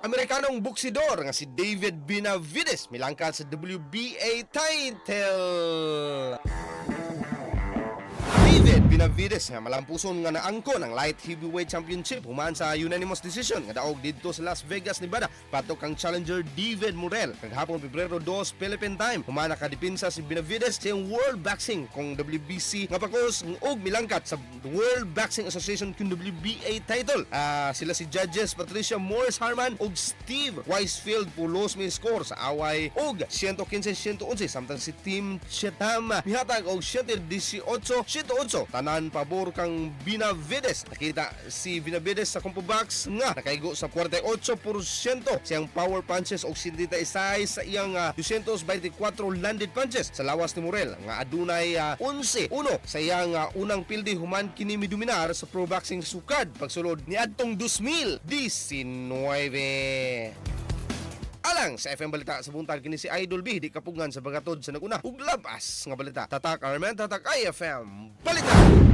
Amerikanong boksidor nga si David Benavides milangkat sa WBA title. David Benavides nga malampuson nga naangko ng light heavyweight championship human sa unanimous decision nga daog didto sa Las Vegas, Nevada, batok kang challenger David Morrell kagahapon Pebrero 2, Philippine time. Human nakadepinsa si Benavides sa iyang World Boxing kung WBC nga pakos ug milangkat sa World Boxing Association kung WBA title. Sila si judges Patricia Morris Harman ug Steve Weisfeld pulos mi score sa away og 115-111, samtang si Tim Cheatham mihatag og 118-108, tanan pabor kang Benavides. Nakita si Benavides sa CompuBox nga nakaigo sa 48% siyang power punches og 76 sa iyang 224 landed punches sa lawas ni Morrell nga adunay 11-1 sa iyang unang pildi human kini midominar sa pro boxing sukad pagsulod ni adtong 2019. Alang sa FM Balita sa buntag, kini si Idol B, di kapugngan sa pagatod sa naguna ug labas nga balita. Tatak Armen, tatak IFM Balita.